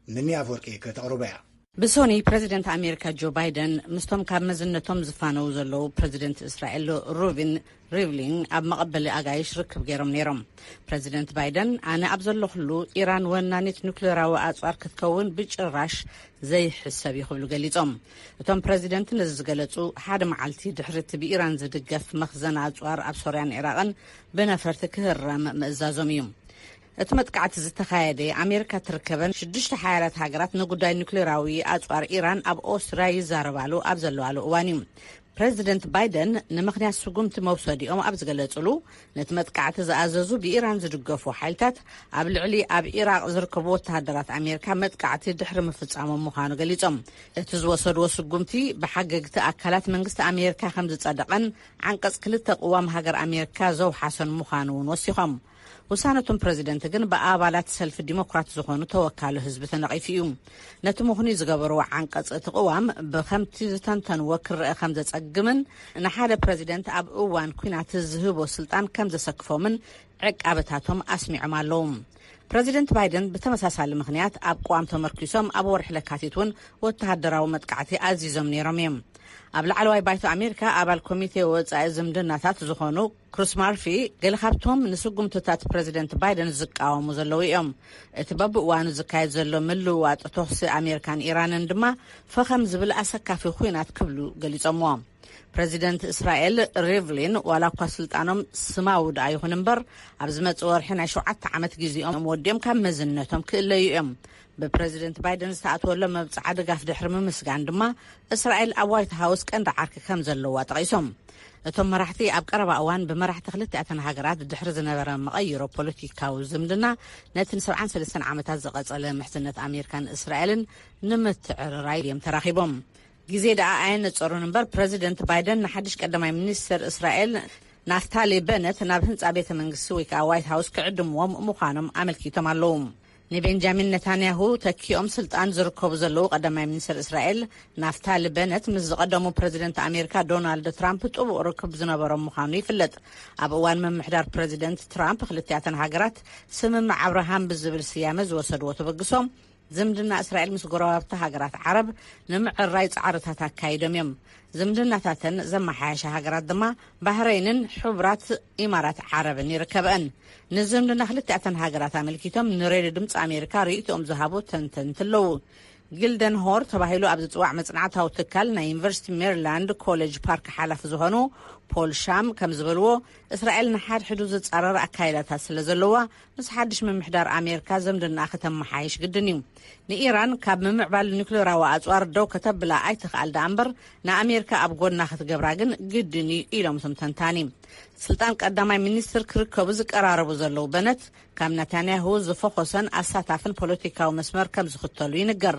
ምኒ ኣፍወርቂ ከተቕርቦ እያ። ብሶኒ ፕረዚደንት ኣሜሪካ ጆ ባይደን ምስቶም ካብ መዝነቶም ዝፋነው ዘለዉ ፕረዚደንት እስራኤል ሩቪን ሪቭሊን ኣብ መቐበሊ ኣጋይሽ ርክብ ገይሮም ነይሮም። ፕረዚደንት ባይደን ኣነ ኣብ ዘለኹሉ ኢራን ወናኒት ኑክሌራዊ ኣጽዋር ክትከውን ብጭራሽ ዘይሕሰብ እዩ ክብሉ ገሊጾም። እቶም ፕረዚደንት ነዚ ዝገለጹ ሓደ መዓልቲ ድሕሪ እቲ ብኢራን ዝድገፍ መኽዘን ኣጽዋር ኣብ ሶርያን ዒራቕን ብነፈርቲ ክህረም ምእዛዞም እዩ። እቲ መጥቃዕቲ ዝተኻየደ ኣሜሪካ ትርከበን ሽዱሽተ ሓያላት ሃገራት ንጉዳይ ኑክሌራዊ ኣጽዋር ኢራን ኣብ ኦስትርያ ይዛረባሉ ኣብ ዘለዋሉ እዋን እዩ። ፕረዚደንት ባይደን ንምኽንያት ስጉምቲ መውሰዲኦም ኣብ ዝገለጹሉ፣ ነቲ መጥቃዕቲ ዝኣዘዙ ብኢራን ዝድገፉ ሓይልታት ኣብ ልዕሊ ኣብ ኢራቕ ዝርከቡ ወተሃደራት ኣሜሪካ መጥቃዕቲ ድሕሪ ምፍጻሞም ምዃኑ ገሊጾም። እቲ ዝወሰድዎ ስጉምቲ ብሓገግቲ ኣካላት መንግስቲ ኣሜሪካ ከም ዝጸደቐን ዓንቀጽ ክልተ ቅዋም ሃገር ኣሜሪካ ዘውሓሰን ምዃኑ እውን ወሲኾም። ውሳነቶም ፕረዚደንት ግን ብኣባላት ሰልፊ ዲሞክራት ዝኾኑ ተወካሉ ህዝቢ ተነቒፉ እዩ። ነቲ ምኽኑይ ዝገበርዎ ዓንቀጽ እቲ ቅዋም ብኸምቲ ዝተንተንዎ ክረአ ከም ዘጸግምን ንሓደ ፕረዚደንት ኣብ እዋን ኲናት ዝህቦ ስልጣን ከም ዘሰክፎምን ዕቃበታቶም ኣስሚዖም ኣለዉ። ፕረዚደንት ባይደን ብተመሳሳሊ ምኽንያት ኣብ ቅዋም ተመርኪሶም ኣብ ወርሒ ለካቲት እውን ወተሃደራዊ መጥቃዕቲ ኣዚዞም ነይሮም እዮም። ኣብ ላዕለዋይ ባይቶ ኣሜሪካ ኣባል ኮሚቴ ወጻኢ ዝምድናታት ዝኾኑ ክሩስ ማርፊ ገለ ካብቶም ንስጉምትታት ፕረዚደንት ባይደን ዝቃወሙ ዘለዉ እዮም። እቲ በብእዋኑ ዝካየድ ዘሎ ምልውዋጥ ተኹሲ ኣሜሪካን ኢራንን ድማ ፈኸም ዝብል ኣሰካፊ ኹናት ክብሉ ገሊጾምዎ። ፕረዚደንት እስራኤል ሪቭሊን ዋላ እኳ ስልጣኖም ስማዊ ደኣ ይኹን እምበር ኣብ ዝመጽእ ወርሒ ናይ ሸውዓተ ዓመት ግዜኦም ወዲኦም ካብ መዝነቶም ክእለዩ እዮም። ብፕረዚደንት ባይደን ዝተኣትወሎም መብጽዓ ድጋፍ ድሕሪ ምምስጋን ድማ እስራኤል ኣብ ዋይት ሃውስ ቀንዲ ዓርኪ ከም ዘለዋ ጠቒሶም። እቶም መራሕቲ ኣብ ቀረባ እዋን ብመራሕቲ ክልቲኣተን ሃገራት ድሕሪ ዝነበረ መቐይሮ ፖለቲካዊ ዝምድና ነቲ ን73 ዓመታት ዝቐጸለ ምሕዝነት ኣሜሪካን እስራኤልን ንምትዕርራይ እዮም ተራኺቦም። ግዜ ደኣ ኣየነጸሩን እምበር ፕረዚደንት ባይደን ንሓድሽ ቀዳማይ ሚኒስተር እስራኤል ናፍታሊ በነት ናብ ህንጻ ቤተ መንግስቲ ወይ ከዓ ዋይት ሃውስ ክዕድምዎም ምዃኖም ኣመልኪቶም ኣለዉ። ንቤንጃሚን ነታንያሁ ተኪኦም ስልጣን ዝርከቡ ዘለዉ ቀዳማይ ሚኒስተር እስራኤል ናፍታሊ በነት ምስ ዝቐደሙ ፕረዚደንት ኣሜሪካ ዶናልድ ትራምፕ ጥቡቕ ርክብ ዝነበሮም ምዃኑ ይፍለጥ። ኣብ እዋን ምምሕዳር ፕረዚደንት ትራምፕ ክልቲኣተን ሃገራት ስምምዕ ኣብርሃም ብዝብል ስያመ ዝወሰድዎ ተበግሶም ዝምድና እስራኤል ምስ ጎረባብቲ ሃገራት ዓረብ ንምዕራይ ጻዕርታት ኣካይዶም እዮም። ዝምድናታተን ዘመሓያሻ ሃገራት ድማ ባህረይንን ሕቡራት ኢማራት ዓረብን ይርከበን። ንዝምድና ክልቲኣተን ሃገራት ኣመልኪቶም ንሬድዮ ድምፂ ኣሜሪካ ርእይቶኦም ዝሃቡ ተንተንቲ ኣለዉ። ጊልደን ሆር ተባሂሉ ኣብ ዝፅዋዕ መፅናዕታዊ ትካል ናይ ዩኒቨርሲቲ ሜሪላንድ ኮሌጅ ፓርክ ሓላፊ ዝኾኑ ፖል ሻም ከም ዝበልዎ፣ እስራኤል ንሓድሕዱ ዝፃረር ኣካይዳታት ስለ ዘለዋ፣ ምስ ሓድሽ ምምሕዳር ኣሜሪካ ዝምድና ከተመሓይሽ ግድን እዩ። ንኢራን ካብ ምምዕባል ኒውክሌራዊ ኣፅዋር ደው ከተብላ ኣይትኽኣል ደኣ እምበር፣ ንኣሜሪካ ኣብ ጎና ክትገብራ ግን ግድን እዩ ኢሎም እቶም ተንታኒ። ስልጣን ቀዳማይ ሚኒስትር ክርከቡ ዝቀራረቡ ዘለዉ በነት፣ ካብ ናታንያሁ ዝፈኾሰን ኣሳታፍን ፖለቲካዊ መስመር ከም ዝኽተሉ ይንገር።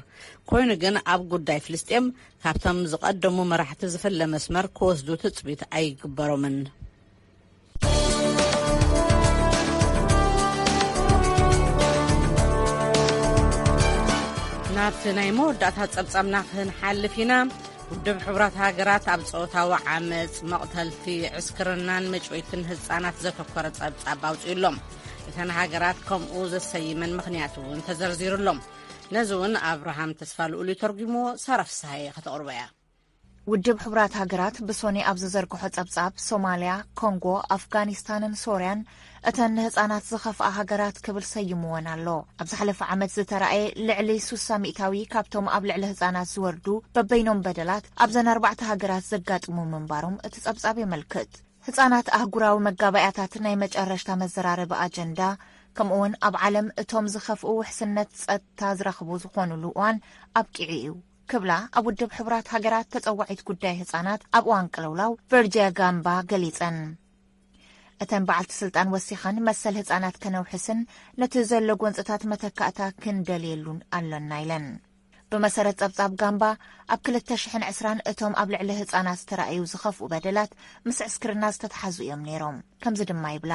ኮይኑ ግን ኣብ ጉዳይ ፍልስጤም ካብቶም ዝቐደሙ መራሕቲ ዝፍለ መስመር ክወስዱ ትጽቢት ኣይግበሮምን። ናብቲ ናይ መወዳእታ ጸብጻብና ክንሓልፍ ኢና። ውድብ ሕቡራት ሃገራት ኣብ ጾታዊ ዓመጽ፣ መቕተልቲ፣ ዕስክርናን መጭወይትን ህጻናት ዘተኮረ ጸብጻብ ኣውጺኡ ኣሎ። እተን ሃገራት ከምኡ ዘሰይመን ምኽንያት እውን ተዘርዚሩ ኣሎ። ነዚ እውን ኣብርሃም ተስፋ ልኡል እዩ ተርጉሞ፣ ሳራ ፍስሃየ ከተቕርቦ እያ። ውድብ ሕቡራት ሃገራት ብሶኒ ኣብ ዝዘርግሖ ጸብጻብ፣ ሶማልያ፣ ኮንጎ፣ ኣፍጋኒስታንን ሶርያን እተን ንህጻናት ዝኸፍኣ ሃገራት ክብል ሰይምወን ኣሎ። ኣብ ዝሓለፈ ዓመት ዝተራእየ ልዕሊ ሱሳ ሚእታዊ ካብቶም ኣብ ልዕሊ ህጻናት ዝወርዱ በበይኖም በደላት ኣብዘን ኣርባዕተ ሃገራት ዘጋጥሙ ምንባሮም እቲ ጸብጻብ የመልክት። ህጻናት ኣህጉራዊ መጋባእያታት ናይ መጨረሽታ መዘራረቢ ኣጀንዳ፣ ከምኡውን ኣብ ዓለም እቶም ዝኸፍኡ ውሕስነት ጸጥታ ዝረኽቡ ዝኾኑሉ እዋን ኣብቂዑ እዩ ክብላ ኣብ ውድብ ሕቡራት ሃገራት ተጸዋዒት ጉዳይ ህጻናት ኣብ እዋን ቅልውላው ቨርጂያ ጋምባ ገሊጸን። እተን በዓልቲ ስልጣን ወሲኸን መሰል ህጻናት ከነውሕስን ነቲ ዘሎ ጎንጽታት መተካእታ ክንደልየሉን ኣሎና ኢለን። ብመሰረት ጸብጻብ ጋምባ፣ ኣብ ክልተ ሽሕን ዕስራን እቶም ኣብ ልዕሊ ህጻናት ዝተራእዩ ዝኸፍኡ በደላት ምስ ዕስክርና ዝተተሓዙ እዮም ነይሮም። ከምዚ ድማ ይብላ።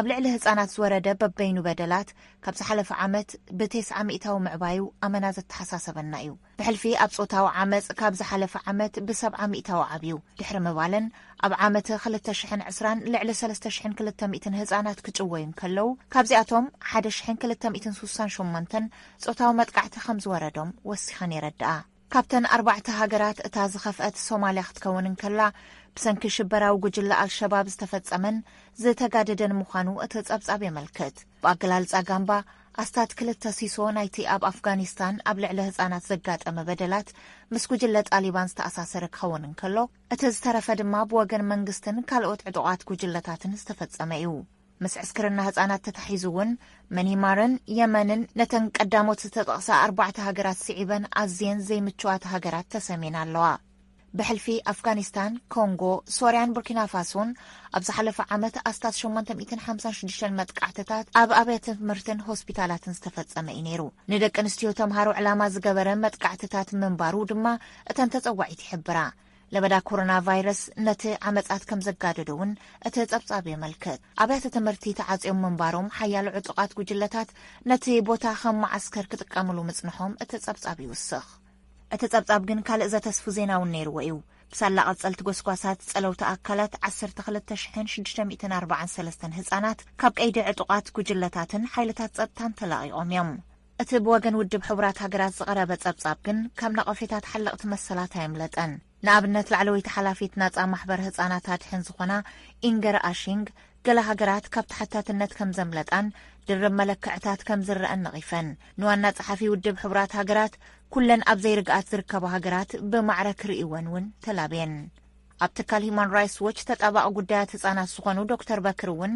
ኣብ ልዕሊ ህጻናት ዝወረደ በበይኑ በደላት ካብ ዝሓለፈ ዓመት ብቴስዓ ሚእታዊ ምዕባዩ ኣመና ዘተሓሳሰበና እዩ። ብሕልፊ ኣብ ጾታዊ ዓመጽ ካብ ዝሓለፈ ዓመት ብሰብዓ ሚእታዊ ዓብዩ። ድሕሪ ምባለን፣ ኣብ ዓመት ክልተ ሽሕን ዕስራን ልዕሊ ሰለስተ ሽሕን ክልተ ሚእትን ህጻናት ክጭወዩ እንከለዉ፣ ካብዚኣቶም ሓደ ሽሕን ክልተ ሚእትን ሱሳን ሸሞንተን ጾታዊ መጥቃዕቲ ከም ዝወረዶም ወሲኸን የረድኣ። ካብተን ኣርባዕተ ሃገራት እታ ዝኸፍአት ሶማልያ ክትከውን እንከላ፣ ብሰንኪ ሽበራዊ ጉጅለ ኣልሸባብ ዝተፈጸመን ዝተጋደደን ምዃኑ እቲ ጸብጻብ የመልክት። ብኣገላልጻ ጋምባ፣ ኣስታት ክልተ ሲሶ ናይቲ ኣብ ኣፍጋኒስታን ኣብ ልዕሊ ህጻናት ዘጋጠመ በደላት ምስ ጉጅለ ጣሊባን ዝተኣሳሰረ ክኸውን እንከሎ፣ እቲ ዝተረፈ ድማ ብወገን መንግስትን ካልኦት ዕጡቓት ጉጅለታትን ዝተፈጸመ እዩ። ምስ ዕስክርና ህጻናት ተታሒዙ እውን፣ መኒማርን የመንን ነተን ቀዳሞት ዝተጠቕሳ ኣርባዕተ ሃገራት ስዒበን ኣዝየን ዘይምችዋት ሃገራት ተሰምየን ኣለዋ። ብሕልፊ ኣፍጋኒስታን፣ ኮንጎ፣ ሶርያን ቡርኪና ፋሶን ኣብ ዝሓለፈ ዓመት ኣስታት ሸሞንተ ሚእትን ሓምሳን ሽዱሽተን መጥቃዕትታት ኣብ ኣብያተ ትምህርትን ሆስፒታላትን ዝተፈጸመ እዩ ነይሩ። ንደቂ ኣንስትዮ ተምሃሮ ዕላማ ዝገበረ መጥቃዕትታት ምንባሩ ድማ እተን ተጸዋዒት ይሕብራ። ለበዳ ኮሮና ቫይረስ ነቲ ዓመጻት ከም ዘጋደዶ እውን እቲ ጸብጻብ የመልክት። ኣብያተ ትምህርቲ ተዓጽዮም ምንባሮም ሓያሎ ዕጡቓት ጉጅለታት ነቲ ቦታ ከም መዓስከር ክጥቀምሉ ምጽንሖም እቲ ጸብጻብ ይውስኽ። እቲ ጸብጻብ ግን ካልእ ዘተስፉ ዜና እውን ነይርዎ እዩ። ብሳላ ቀጸልቲ ጎስጓሳት ጸለውቲ ኣካላት ዓሰርተ ክልተ ሽሕን ሽዱሽተ ሚእትን ኣርባዓን ሰለስተን ህጻናት ካብ ቀይዲ ዕጡቓት ጉጅለታትን ሓይልታት ጸጥታን ተላቒቖም እዮም። እቲ ብወገን ውድብ ሕቡራት ሃገራት ዝቐረበ ጸብጻብ ግን ካብ ነቐፌታት ሓለቕቲ መሰላት ኣየምለጠን። ንኣብነት፣ ላዕለወይቲ ሓላፊት ናጻ ማሕበር ህጻናት ኣድሕን ዝኾና ኢንገር ኣሺንግ፣ ገለ ሃገራት ካብ ተሓታትነት ከም ዘምለጣን ድርብ መለክዕታት ከም ዝረኣን ነቒፈን። ንዋና ጸሓፊ ውድብ ሕቡራት ሃገራት፣ ኩለን ኣብ ዘይርግኣት ዝርከባ ሃገራት ብማዕረ ክርእይወን እውን ተላብየን። ኣብ ትካል ሂዩማን ራይትስ ዎች ተጣባቒ ጉዳያት ህጻናት ዝኾኑ ዶክተር በክር እውን፣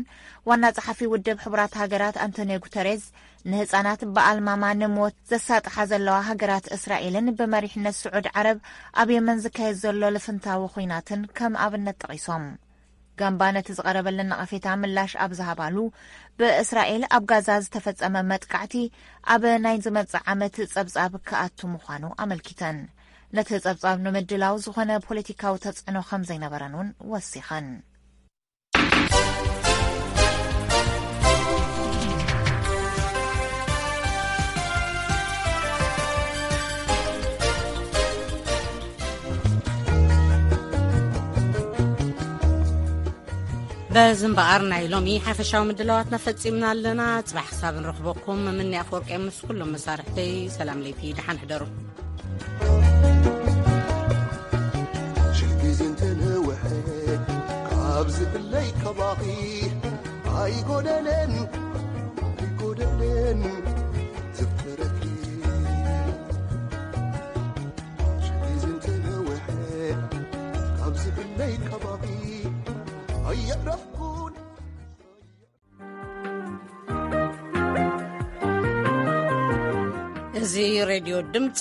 ዋና ጸሓፊ ውድብ ሕቡራት ሃገራት ኣንቶኒዮ ጉተሬዝ፣ ንህጻናት ብኣልማማ ንሞት ዘሳጥሓ ዘለዋ ሃገራት እስራኤልን ብመሪሕነት ስዑድ ዓረብ ኣብ የመን ዝካየድ ዘሎ ልፍንታዊ ኹናትን ከም ኣብነት ጠቒሶም። ጋምባ ነቲ ዝቐረበለን ነቐፌታ ምላሽ ኣብ ዝሃባሉ፣ ብእስራኤል ኣብ ጋዛ ዝተፈጸመ መጥቃዕቲ ኣብ ናይ ዝመጽእ ዓመት ጸብጻብ ክኣቱ ምዃኑ ኣመልኪተን። ነቲ ጸብጻብ ንምድላው ዝኾነ ፖለቲካዊ ተጽዕኖ ከም ዘይነበረን እውን ወሲኸን። በዚ እምበኣር ናይ ሎሚ ሓፈሻዊ ምድላዋትና ፈጺምና ኣለና። ጽባሕ ክሳብ ንረኽበኩም፣ ምኒ ኣፈወርቂ ምስ ኩሎም መሳርሕተይ ሰላም ለይቲ፣ ደሓን ሕደሩ። ሽሕ ግዜ እንተነውሐ ካብ ዝብለይ ከባኺ ኣይጎደለን፣ ኣይጎደለን ዘፍቅረኪ። ሽሕ ግዜ እንተነውሐ ካብ ዝብለይ ከባኺ ኣየዕረፍኩን። እዚ ሬድዮ ድምፂ